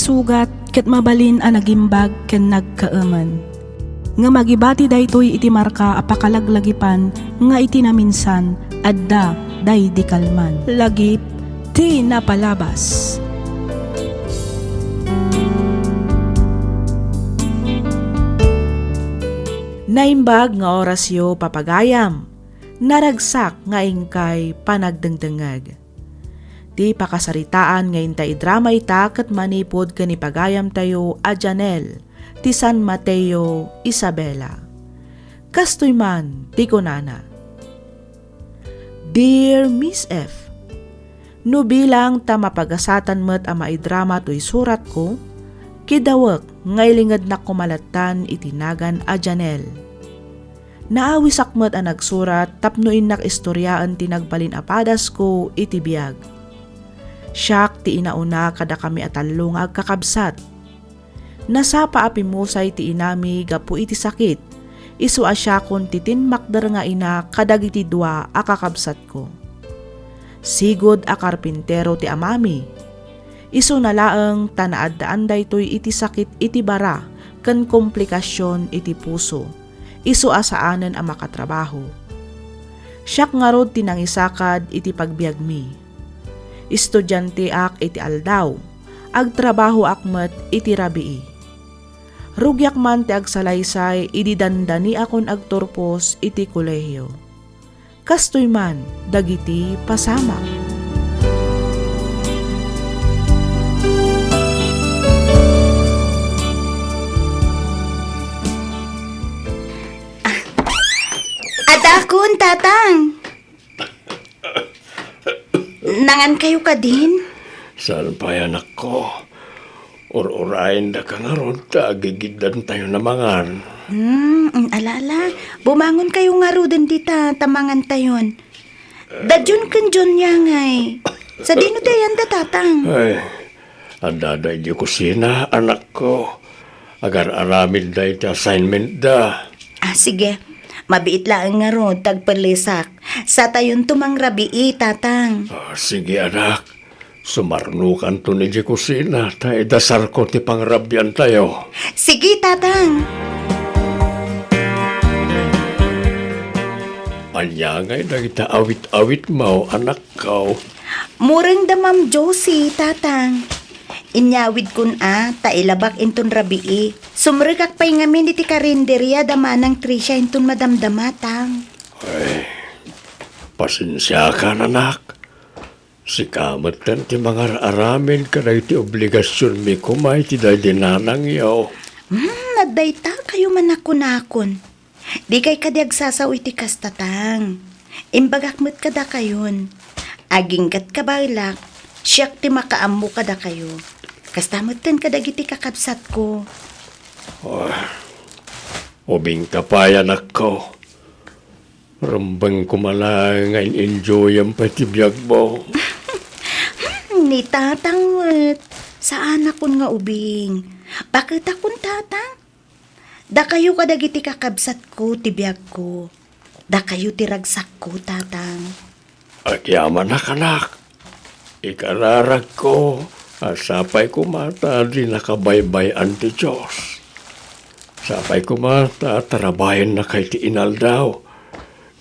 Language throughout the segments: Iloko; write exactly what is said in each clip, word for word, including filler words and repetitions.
Sugat ket mabalin a nagimbag ken nagkaemen. Ngem agibati daytoy iti marka a pakalaglagipan nga iti naminsan, adda daydi kalman. Lagip ti napalabas. Naimbag nga orasyo, papagayam. Naragsak nga inkay panagdengdengngeg. Ti pakasaritaan nga inta idrama ita ket manipud ken ni pagayamtayo a Janelle ti San Mateo, Isabela. Kastoy man ti kunana, Dear Miss F, no bilang ta mapagasatan met a maidrama toy suratko, kidawek nga ilingednak koma lattan iti nagan a Janelle. Naawisak met a nagsurat tapno innak istoriaen ti nagbalin a padasko iti biag. Siak ti inauna kadakami a tallo nga agkakabsat. Nasapa a pimmusay ti inami gapu iti sakit, isu a siakon ti tinmakder nga ina kadagiti dua a kakabsatko. Sigud a karpintero ti amami. Isuna laeng ta naaddaan daytoy iti sakit iti bara ken komplikasion iti puso, isu a saanen a makatrabaho. Siak ngarud ti nangisakad iti pagbiagmi. Estudianteak iti aldaw, agtrabahoak met iti rabii. Rugiak man ti agsalaysay idi dandaniakon agturpos iti kolehio. Kastoy man dagiti pasamak. Adakon, Tatang. Nangankayo kadin? Saan pay, anakko? Ur-urayendaka ngarud ta agigiddantayon a mangan. Hmm, ala, ala. Bumangonkayo ngaruden dita ta mangantayon. Da Jun ken Junia ngay. Sadino ti ayanda, Tatang? Ay, addada idiay kusina, anakko. Agar-aramidda iti assignmentda. Ah, sige. Mabiit laeng ngarud ta agpellesak. Satayonto mangrabii, Tatang. Ah, sige, anak. Sumarnokanton idiay kusina ta idasarko ti pangrabiantayo. Sige, Tatang. Ania ngay dagita awit-awitmo, anakko? Mureng da Ma'am Josie, Tatang. Inyawidkon a ta ilabak inton rabii. Sumrekak pay ngamin iti karinderia da Manang Tricia inton madamdama, Tang. Ay, pasensiakan, anak. Sika metten ti mangar-aramid kadagiti obligasionmi koma iti daydi nanangyo. Hmm, adda itakayo man a kunakon. Dikay kadi agsasao iti kasta, Tang. Imbagak met kadakayon. Aginggat kabaelak, siak ti makaammo kadakayo. Kasta metten kadagiti kakabsatko. Ah, ubingka pay, anakko. Rumbeng koma laeng nga in-enjoyam pay ti biagmo. Ni Tatang met, saanakon nga ubing. Baketakon, Tatang. Dakayo kadagiti kakabsatko ti biagko. Dakayo ti ragsakko, Tatang. Agyamanak, anak. Ikararagko a sapay koma ta dinaka baybay-an ti Dios. Sapay koma ta tarabayennaka iti inaldaw.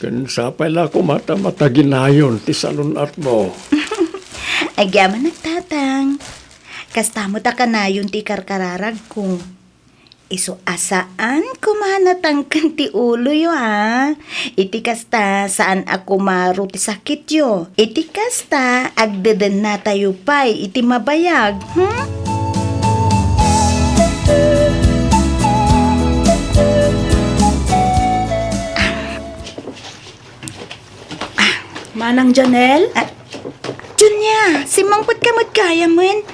Ken sapay la koma ta mataginayon ti sanun-atmo. Agyamanak, Tatang. Kasta met a kanayon ti ikarkararagko. Isu a saan koma natangken ti uloyo, a. Iti kasta, saan a kumaro ti sakityo. Iti kasta, agdedennatayo pay iti mabayag, hmm? Manang Janelle? Ah, Junia, simmangpetka met gayamen.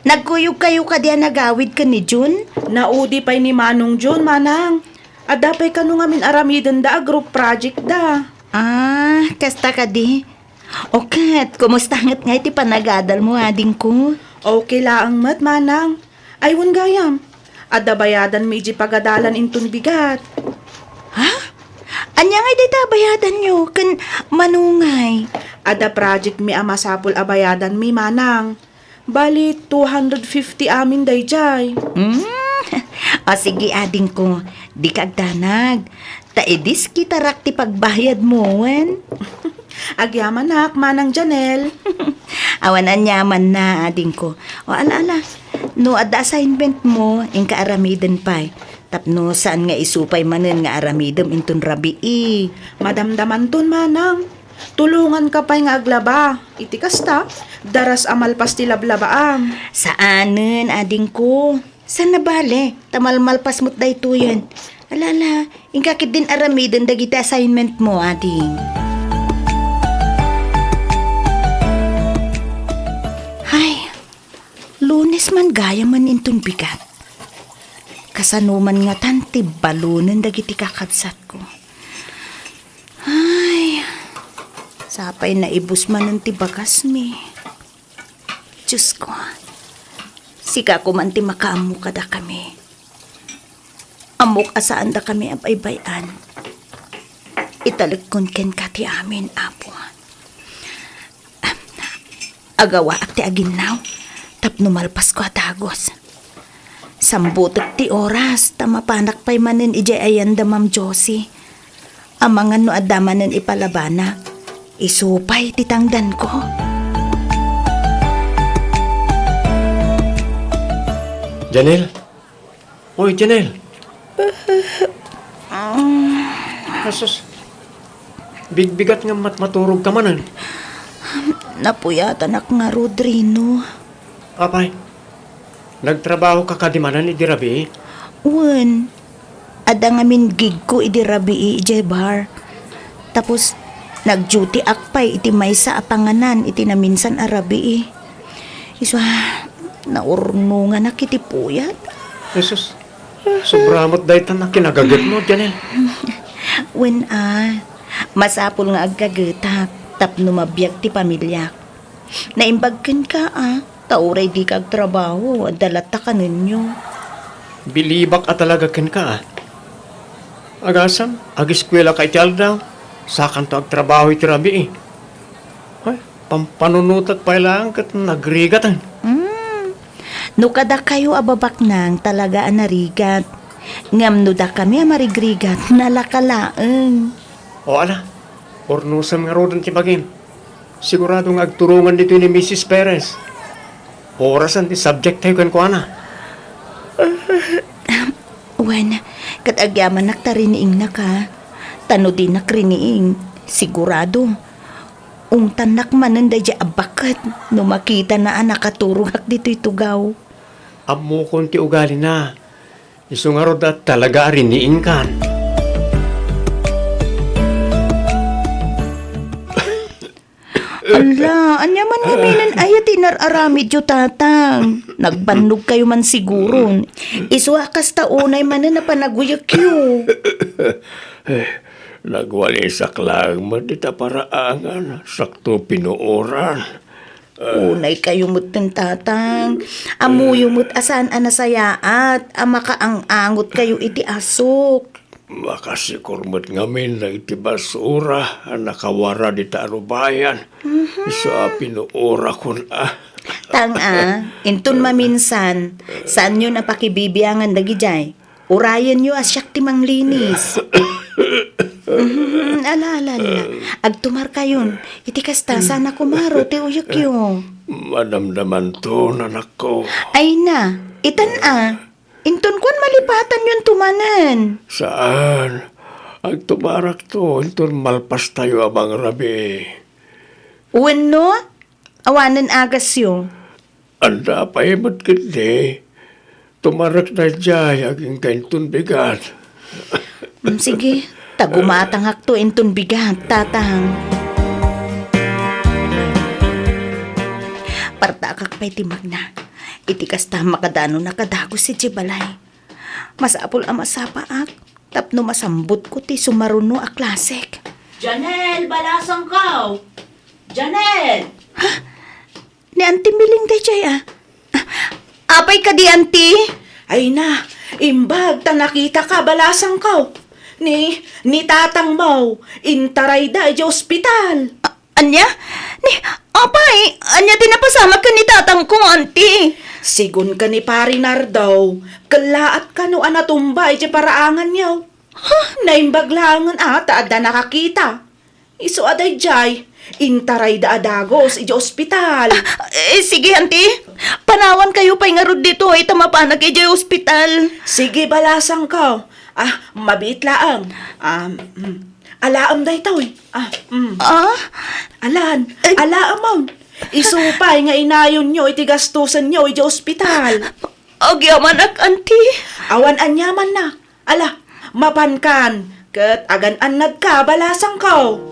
Nagkuyogkayo kadi a nagawid ken ni Jun? Naudi pay ni Manong Jun, Manang. Adda pay kano ngamin aramidenda a group project da. Ah, kasta kadi. O ket, kumusta nget ngay ti panagadalmo, adingko? Okay laeng met, Manang. Ay, wen gayam, adda bayadanmi idiay pagadalan inton bigat. Ha? Ania ngay dayta a bayadanyo ken mano ngay? Adda projectmi a masapul a bayadanmi, Manang. Bali, two hundred fifty amin dayjay. Hmm? O sige, adingko, dika agdanag. Ta idis kitarak ti pagbayadmo, wen? Agyamanak, Manang Janel. Awan aniamanna, adingko. O, ala, ala. No adda assignment mo, inka aramiden pay. Tapno saan nga isu pay manen nga aramidem inton rabii. Madamdamanton, Manang. Tulonganka pay nga aglaba. Iti kasta, daras a malpas ti lablabaam. Saanen, adingko. Saan nabale, ta malmalpas met daytoyen. Ala, ala, inka ketdin aramiden dagiti assignment mo, ading. Hay, Lunes man gayamen inton bigat. Kasano man ngatan ti balonen dagiti kakabsatko? Ay, sapay naibus manen ti bagasmi. Diosko, sika koma ti makaammo kadakami. Ammok a saandakami a baybay-an. Italekkon kenka ti amin, Apo. Agawaak ti aginnaw tapno malpasko a dagus. Sambutek ti oras ta mapanak pay manen idiay ayan da Ma'am Josie. Amangan no adda manen ipalabana, isu pay ti tangdanko. Janel? Oy, Janel! Asus, bigbigat nga matmaturog ka manen. Napuyatanak ngarud, Rino. Apay, nagtrabaho ka kadi manen idi rabii? Wen, adda ngamin gigko idi rabii idiay bar. Tapos, nag-duty ak pay iti maysa a panganan iti naminsan a rabii. Isu a, naurnonganak iti puyat. Jesus, sobra met daytan a kinagagetmo, Janel. Wen a, masapul nga agkagetak tapno mabiag ti pamiliak. Naimbag kenka a, ta uray dika agtrabaho, adda latta kanenyo. Bilibak a talaga kenka a. Agasem, ageskuela ka iti aldaw, sakanto agtrabaho iti rabii. Ay, pampanunotek pay laeng ket nagrigaten. Mm. No kadakayo a babaknang, talaga a narigat. Ngem no dakami a marigrigat, nalaka laeng. O ala, urnosem ngaruden ti bagim. Sigurado nga agturongan ditoy ni Missus Perez. Orasen ti subject tayo kenkuana. Wen, ket agyamanak ta riniingnaka. Ta no dinak riniing, sigurado, ungtannak manen daydiay a baket no makitana a nakaturogak ditoy tugaw. Ammokon ti ugalina. Isu ngarud a talaga a riniingkan. Ala, ania man ngaminen aya ti inar-aramidyo, Tatang? Nagbannog kayo man siguron. Isu a kasta unay manen a panaguyekyo. Eh, nagwalisak laeng met ita paraangan, sakto pinuoran. Unay kayo metten, Tatang. Ammoyo met a saan a nasayaat a makaang-angot kayo iti asuk. Makasikor met ngamin dagiti basura a nakawarad ita arubayan. Mhm. Isu a pinuorakon a. Tang a, inton maminsan, saanyon a pakibibiangan dagidiay. Urayenyo a siak ti manglinis. Mhm, ala, ala, ala. Agtumarkayon. Iti kasta, saan a kumaro ti uyekyo. Madamdamanton, anakko. Ay na, itan a. Inton kuan malipatanyon to manen. Saan? Agtumarakto, inton malpastayo a mangrabii. Wenno, awanen agasyo. Adda pay met ketdi. Tumarek daydiay agingga inton bigat. Mm, sige, ta gumatangakto inton bigat, Tatang. Partakak pay ti magna. Iti kasta, makadanonnak a dagus idiay balay. Masapul a masapaak tapno masambutko ti sumaruno a klasek. Janel, balasangkaw! Janel! Ha? Ni Auntie Miling daydiay a. Ah, apay kadi, Auntie? Ay na, imbag ta nakitaka, balasangkaw. Ni, ni tatangmo, intarayda idiay ospital. A-, ania? Ni, Apay, ania ti napasamak ken ni tatangko, Auntie? Sigun ken ni Pari Nardo, kellaat kano a natumba idiay paraanganyo. Ha? Naimbag laengen a ta adda nakakita. Isu a daydiay, intarayda a dagus idiay ospital. Ah, eh, sige, Auntie. Panawankayo pay ngarud ditoy ta mapanak idiay ospital. Sige, balasangko. Ah, mabiit laeng. Ah, mm. Alaem daytoy. Ah, mm. Ah? Alan, eh, alaemon. Isu pay nga inayonyo iti gastusenyo idiay ospital. Agyamanak, Auntie. Awan aniamanna. Ala, mapankan, ket agan-annadka, balasangko.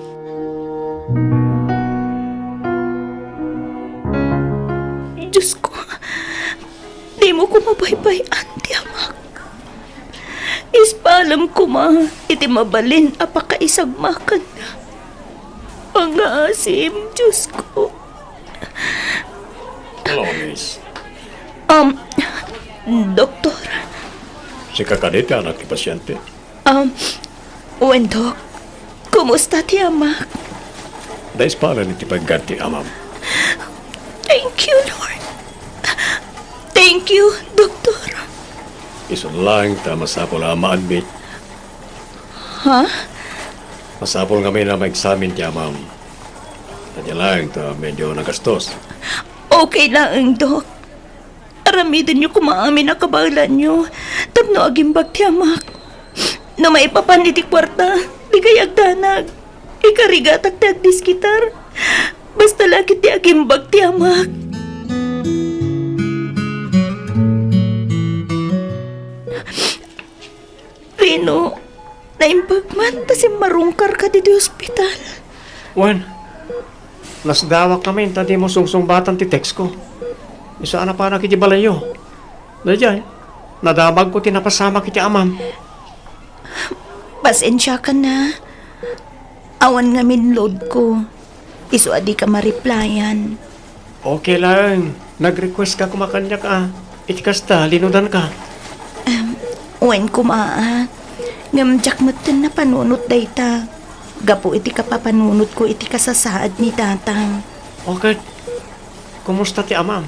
Diosko, dimo koma baybay-an ti amak. Ispalem koma iti mabalin a pakaisagmakanna. Pangngaasim, Diosko. Hello, miss. Um, Doktor. Sika kadi ti anak ti pasiente? Um, wen, Dok. Kumusta ti amak? Naispalen iti paggaddi, amam. Thank you, Lord. Thank you, Doktor. Isu laeng ta masapul a ma-admit. Ha? Masapul ngamin a ma-examine ti amam. Ania laeng ta medyo nagastos. Okay laeng, Dok. Aramidenyo koma amin a kabaelanyo tapno agimbag ti amak. No maipapan iti kuarta, dikay agdanag. Ikarigatak ti agdiskitar. Basta la ket ti agimbag ti amak. Rino, naimbag man ta simmarungkarka ditoy ospital. Wen, nasdawak ngamin ta dimo sungsungbatan ti textko. Isu a napanak iti balayyo. Daydiay, nadamagko ti napasamak iti amam. Pasensiakan a. Awan ngamin loadko. Isu a dika ma-replyan. Okay laeng. Nag-requestka koma kaniak a. Iti kasta, linudanka. Em, wen koma a. Ngem diak metten napanunot dayta. Gapu iti kapapanunotko iti kasasaad ni Tatang. Okay. Kumusta ti amam?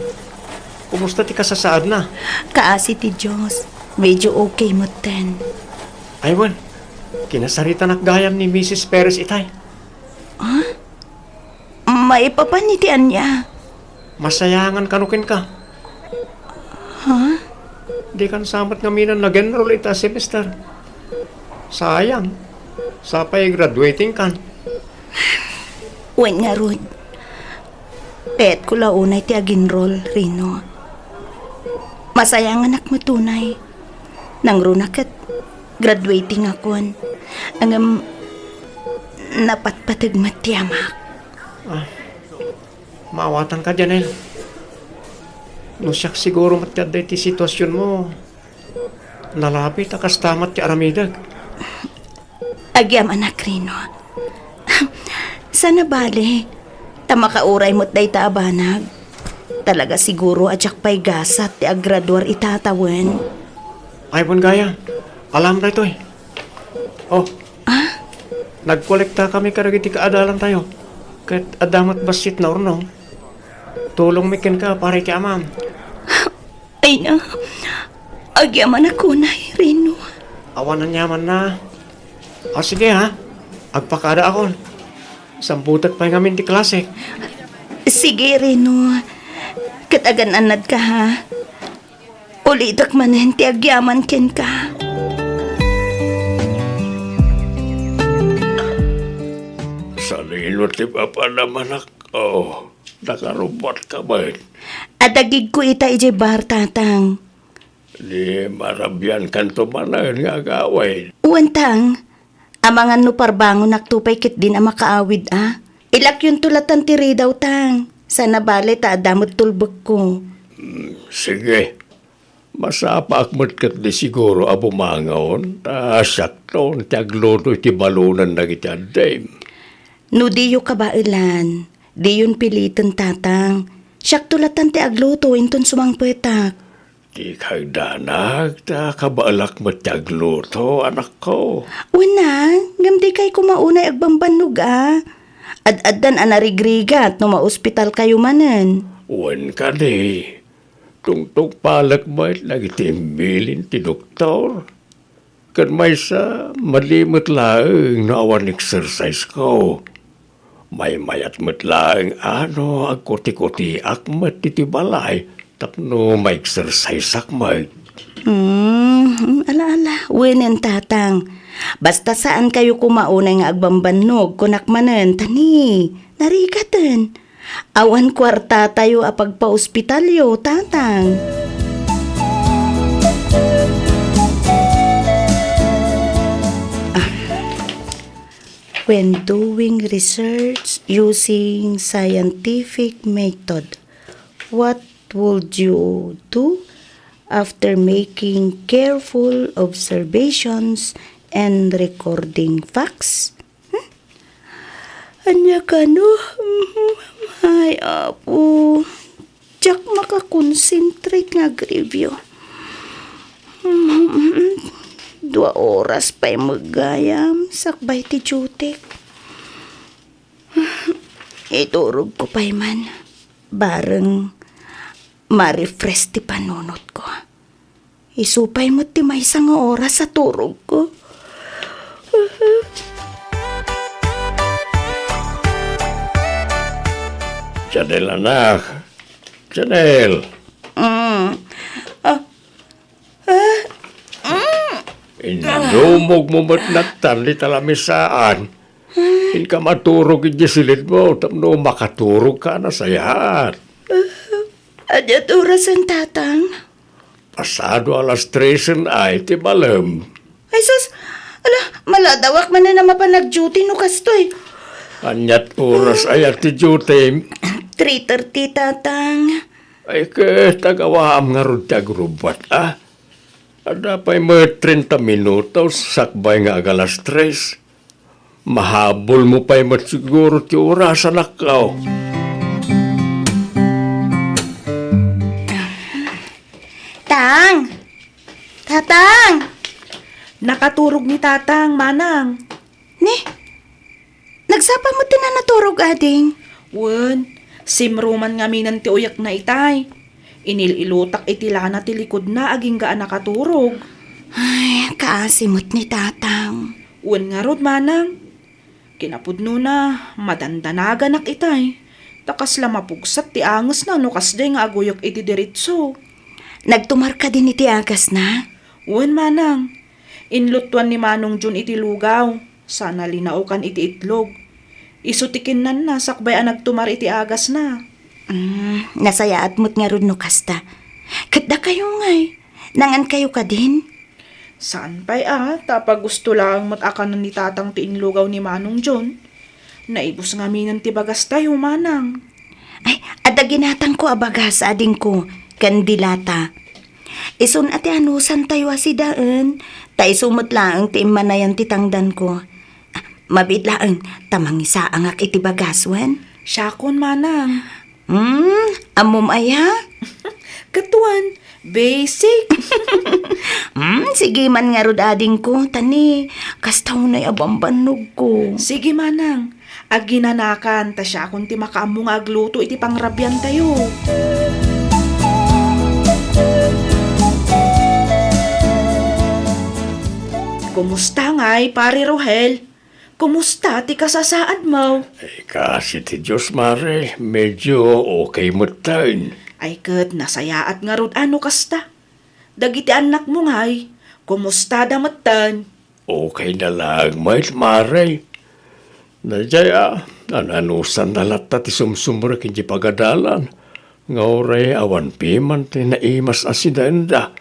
Kumusta ti kasasaadna? Kaasi ti Dios. Medyo okay metten. Ay, wen. Kinasaritanak gayam ni Misis Perez itay. Ah? Maipapan iti ania? Masayangan kano kenka. Ha? Dikan sa met ngamin a nag-enroll ita semester. Sayang. Sapay graduating kan. Wen ngarud, kayatko la unay ti ag-enroll, Rino. Masayanganak met unay. Nangruna ket graduating akon. Ngem napatpateg met ti amak. Ah, maawatanka, Janel. No siak siguro met ti adda iti situasionmo, nalabit a kasta met ti aramidek. Agyamanak, Rino. Saan a bale, ta makauray met dayta a banag. Talaga siguro a diak pay gasat ti aggraduar ita tawen. Ay, wen gayam. Alam daytoy. Oh. Ah? Nagkolektakami kadagiti kaadalantayo. Ket adda met bassit naurnong. Tulongmi kenka para iti amam. Ay na, agyamanak unay, Rino. Awan aniamanna. O, sige, ha? Agpakada akon. Sambutek pay ngamin ti klasek. Sige, Rino. Ket agan-annadka, ha? Ulitek manen ti agyaman kenka. Sanino ti papanamanak? Oh, nakarubot ka met. Adagigko ita idiay bar, Tatang. Di marabiankanto manen nga agawid. Wen, Tang. Amangan no parbangonakto pay ketdin a makaawid a. Ilakyonto latan ti ridaw, Tang. Saan a bale ta adda met tulbekko. Hmm, sige. Masapaak met ketdi siguro a bumangon, ta siakton ti agluto iti balunen dagiti addim. No diyo kabaelan, diyon piliten, Tatang. Siakto latan ti agluto inton sumangpetak. Ti kagdanag, ta kabaelak met ti agluto, anakko. Wen a, ngem dikay koma unay agbambannog a. Ad-addan a narigrigat no maospitalkayo manen. Wen kadi, tungtungpalek met dagiti imbilin ti doktor. Ken maysa, madi met laeng no awan exercise ko. Maymayat met laeng a no agkutikutiak met iti balay tapno ma-exerciseak met. Hmm, ala, ala, wenen, Tatang. Basta saankayo koma unay nga agbambannog, kunak manen, ta ni, narigaten. Awan kuartatayo a pagpaospitalyo, Tatang. Ah. When doing research using scientific method, what would you do after making careful observations and recording facts? Hmm? Ania kano? Ay, Apo. Diak makakonsentrate nga agreview. Dua oras pay met gayam sakbay ti duty. Iturogko pay man. Bareng ma-refresh ti panunotko. Isu pay met ti maysa nga oras a turogko. Janelle, anak. Janelle. Mm. Ah. Ah. Mm. Inlumogmo met nattan dita lamisaan. Inka maturog idiay silidmo tapno makaturogka a nasayaat. Ania ti orasen, Tatang? Pasado alas tresen ay ti balem. Ay sus! Ala, maladawak manen a mapan nag-duty no kastoy. Aniat oras aya ti duty? Three thirty, Tatang. Ay, ket agawaam ngarud ti agrubbuat, a? Adda pay met trenta minutos sakbay nga agalas tres. Mahabolmo pay met siguro ti oras, anakko. Tang! Tatang! Nakaturog ni Tatang, Manang. Ni? Nagsapa met ti nanaturog, ading? Wen, simruman ngaminen ti uyekna itay. Inil-ilutak iti lana ti likudna agingga a nakaturog. Ay, kaasi met ni Tatang. Wen ngarud, Manang. Kinapudnona, madandanaganak itay. Ta kasla mapugsat ti angesna no kasdiay nga aguyek iti diritso. Nagtumar kadin iti agasna? Wen, Manang. Inlutuan ni Manong John iti lugaw, sana linaokan iti itlog. Isu ti kinnanna sakbay a nagtumar iti agasna. Mm, nasayaat met ngarud no kasta. Ket dakayo ngay, nangankayo kadin? Saan pay a, ta pagusto laeng met a kanen ni Tatang ti inlugaw ni Manong John. Naibus ngaminen ti bagastayo, Manang. Ay, adda ginatangko a bagas, adingko, ken dilata. Isun a ti anusantayo a sidaen, ta isu met laeng ti immanayan ti tangdanko. Ah, mabiit laeng, ta mangisaangak iti bagas, wen? Siakon, Manang. Hmm, ammom aya? Ket wen, basic. Hmm, sige man ngarud, adingko, ta ni, kasta unay a bambannogko. Sige, Manang. Aginanakan, ta siakon ti makaammo nga agluto iti pangrabiantayo. Kumusta ngay, Pare Rohel? Kumusta ti kasasaadmo? Ay, kaasi ti Dios, Mare, medyo okay metten. Ay, ket nasayaat ngarud a no kasta. Dagiti annakmo ngay, kumustada metten? Okay na laeng met, Mare. Daydiay a, nananusanna latta ti sumsumrek idiay pagadalan, nga uray awan piman ti naimas a sidaenda.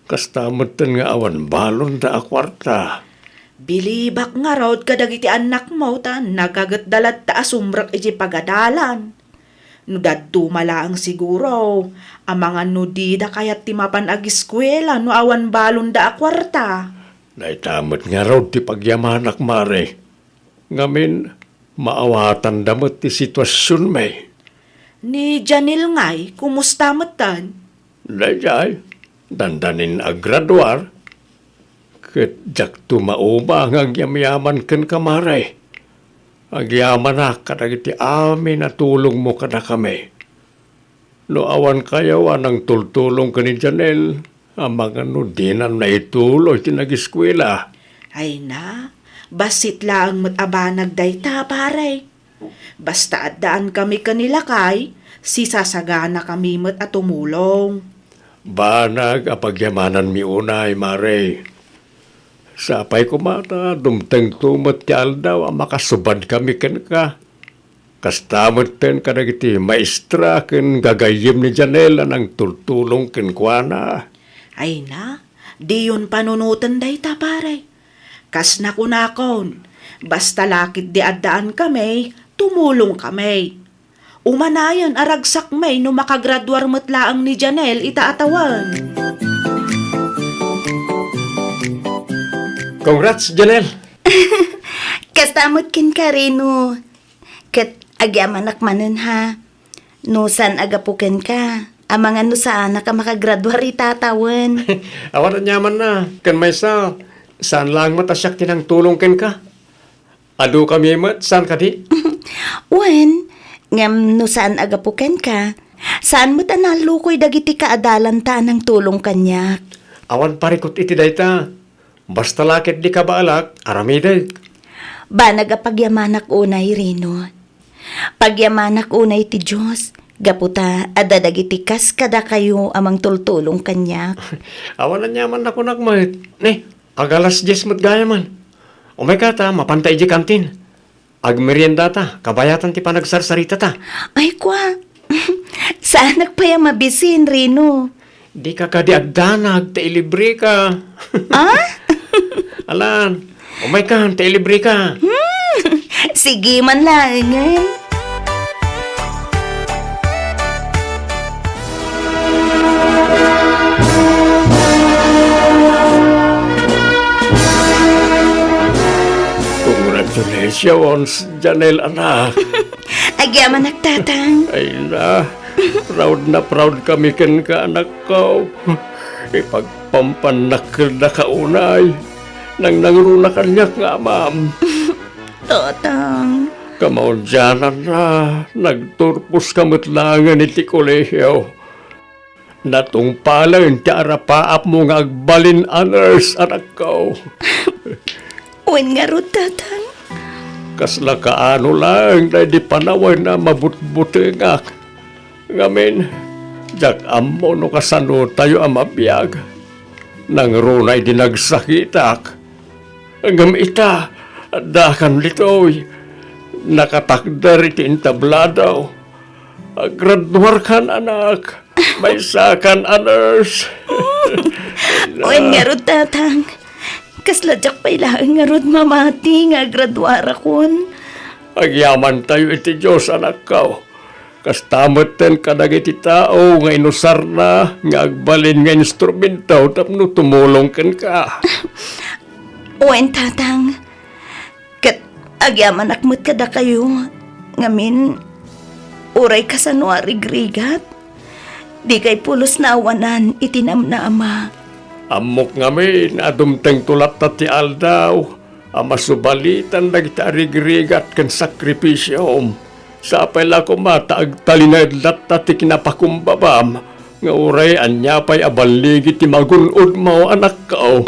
Kasta metten nga awan balonda a kuarta. Bilibak ngarud kadagiti annakmo ta nagagetda latta a sumrek idiay pagadalan. No dadduma laeng siguro, amangan no dida kayat ti mapan agiskuela no awan balonda a kuarta. Dayta met ngarud ti pagyamanak, Mare. Ngamin, maawatanda met ti situasionmi. Ni Janelle ngay, kumusta metten? Daydiay, dandanin agraduar, ket diakto mauma nga agyamyaman kenka, Mare. Agyamanak kadagiti amin a tulongmo kadakami. No awan kayo a nangtultulong ken ni Janel, amangan no dinan naituloy ti nagiskuela. Ay na, bassit laeng met a banag dayta, pare. Basta addaan kami ken ni lakay, sisasagana kami met a tumulong. Banag a pagyamananmi unay, mare. Sapay koma ta dumtengto met ti aldaw a makasubad kami kenka. Kasta metten kadagiti maestra ken gagayyem ni Janel a nangtultulong kenkuana. Ay na, diyon panunoten dayta, pare. Kas nakunakon, basta la ketdi addaan kami, tumulong kami. Umanayon a ragsakmi no makagraduar met laeng ni Janel ita a tawen. Congrats, Janel! Kasta met kenka, Reno. Ket agyamanak manen, ha. No saan a gapu kenka, amangan no saanak a makagraduar ita a tawen. Awan aniamanna, ken maysa, saan laeng met a siak ti nangtulong kenka. Adu kami met, saan kadi? Wen, ngem no saan a gapu kenka, saan met a nallukoy dagiti kaadalanta a nangtulong kaniak. Awan parikut iti dayta. Basta la ketdi kabaalak, aramidek. Banag a pagyamanak unay, Reno. Pagyamanak unay ti Dios, gapu ta adda dagiti kas kadakayo a mangtultulong kaniak. Awan aniaman a kunak met. Ne, ag-alas dies met gayamen. Umayka ta, mapanta idiay kantin. Agmeriendata, kabayatan ti panagsarsaritata. Ay, kua. Saanak pay a mabisin, Reno. Dika kadi agdanag, ta ilibreka. Ah? Alan, umaykan, ta ilibreka. Hmm, sige man laengen. Congratulations, Janel, anak. Agyamanak, Tatang. Ay na, proud na proud kami kenka, anakko. Ipagpampannak kadaka unay. Nangnangruna kaniak nga amam. Tatang. Kamaudiananna, nagturposka met laengen iti kolehio. Natungpalen ti arapaapmo nga agbalin a nurse, anakko. Wen ngarud, Tatang. Kasla kaano laeng daydi panawen a mabutbutengak. Ngamin, diak ammo no kasanotayo a mabiag. Nangruna idi nagsakitak. Ngem ita, addakan ditoy. Nakatakder iti entablado. Agraduarkan, anak. Maysakan a nurse. Wen ngarud, Tatang. Kasla diak pay laeng ngarud mamati nga agraduarakon. Agyamantayo iti Dios, anakko. Kasta metten kadagiti tao nga inusarna nga agbalin nga instrumento tapno tumulong kenka. Wen, Tatang. Ket agyamanak met kadakayo, ngamin, uray kasano a rigrigat, dikay pulos naawanan iti namnama. Ammok ngamin a dumtengto latta ti aldaw a masubalitan dagiti arigrigat ken sakripisiom. Sapay la koma ta agtalinaed latta ti kinapakumbabam nga uray ania pay a balligi ti magun-odmo, anakko.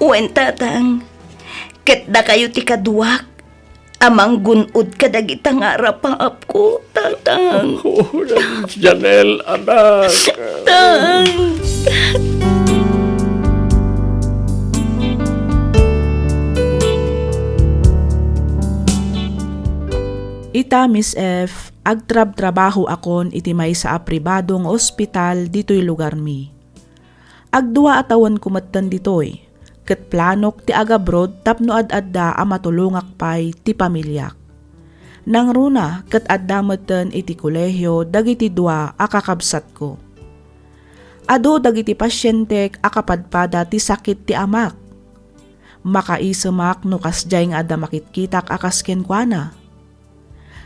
Wen, Tatang. Ket dakayo ti kaduak a manggun-od kadagita nga arapaapko, Tatang. Oh, Janel, anak. Tang. Ita, Miss F, agtrabtrabahoakon iti maysa a pribado nga ospital ditoy lugarmi. Agdua a tawenko metten ditoy, ket planok ti agabroad tapno ad-adda a matulongak pay ti pamiliak. Nangruna ket adda metten iti kolehio dagiti dua a kakabsatko. Adu dagiti pasientek a kapadpada ti sakit ti amak. Makaisemak no kasdiay nga adda makitkitak a kas kenkuana.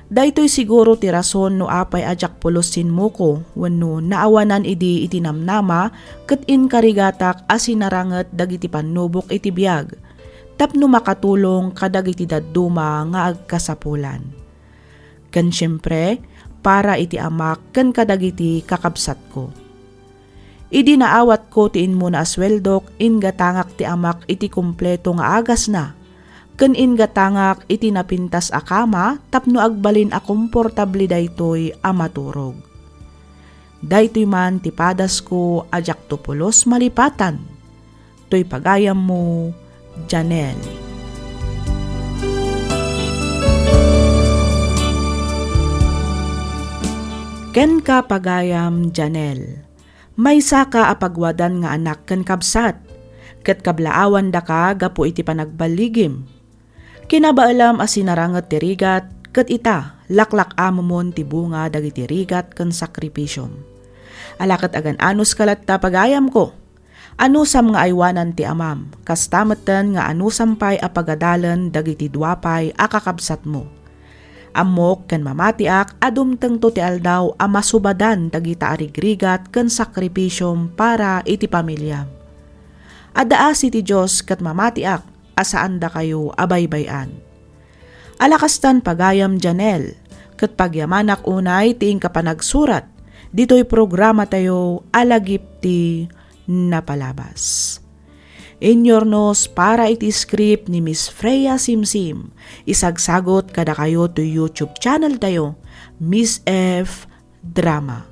Daytoy siguro ti rason no apay a diak pulos sinmuko wenno naawanan idi iti namnama ket inkarigatak a sinaranget dagiti pannubok iti biag, tapno makatulong kadagiti dadduma nga agkasapulan. Ken siempre, para iti amak ken kadagiti kakabsatko. Idi naawatko ti immuna a sueldok, inggatangak ti amak iti kompleto nga agasna, ken inggatangak iti napintas a kama tapno agbalin a komportable daytoy a maturog. Daytoy man ti padasko a diakto pulos malipatan. Toy pagayammo, Janelle. Kenka, pagayam Janelle. Maysaka a pagwadan nga anak ken kabsat, ket kablaawandaka gapu iti panagballigim. Kinabaelam a sinaranget ti rigat, ket ita, laklak-amemon ti bunga dagiti rigat ken sakripisiom. Ala ket agan-anuska latta, pagayamko. Anusam nga aywanan ti amam, kasta metten nga anusam pay a pagadalen dagiti dua pay a kakabsatmo. Ammok ken mamatiak a dumtengto ti aldaw a masubadan dagita a rigrigat ken sakripisiom para iti pamiliam. Adda asi ti Dios ket mamatiak a saandakayo a baybay-an. Ala kastan, pagayam Janelle, ket pagyamanak unay ti inka panagsurat ditoy programatayo a Lagip ti Napalabas. Inyornos para iti script ni Miss Freya Simsim, isagsagot kadakayo toy YouTube channel tayo, Miss F Drama.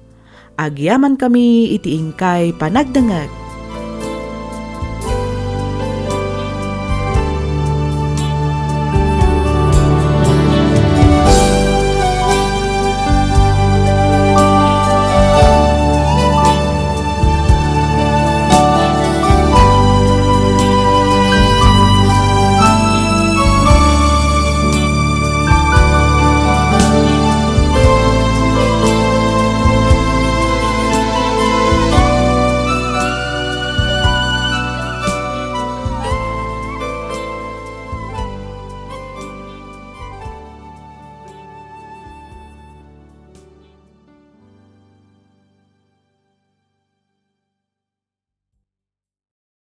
Agyamankami iti inkay panagdengngeg.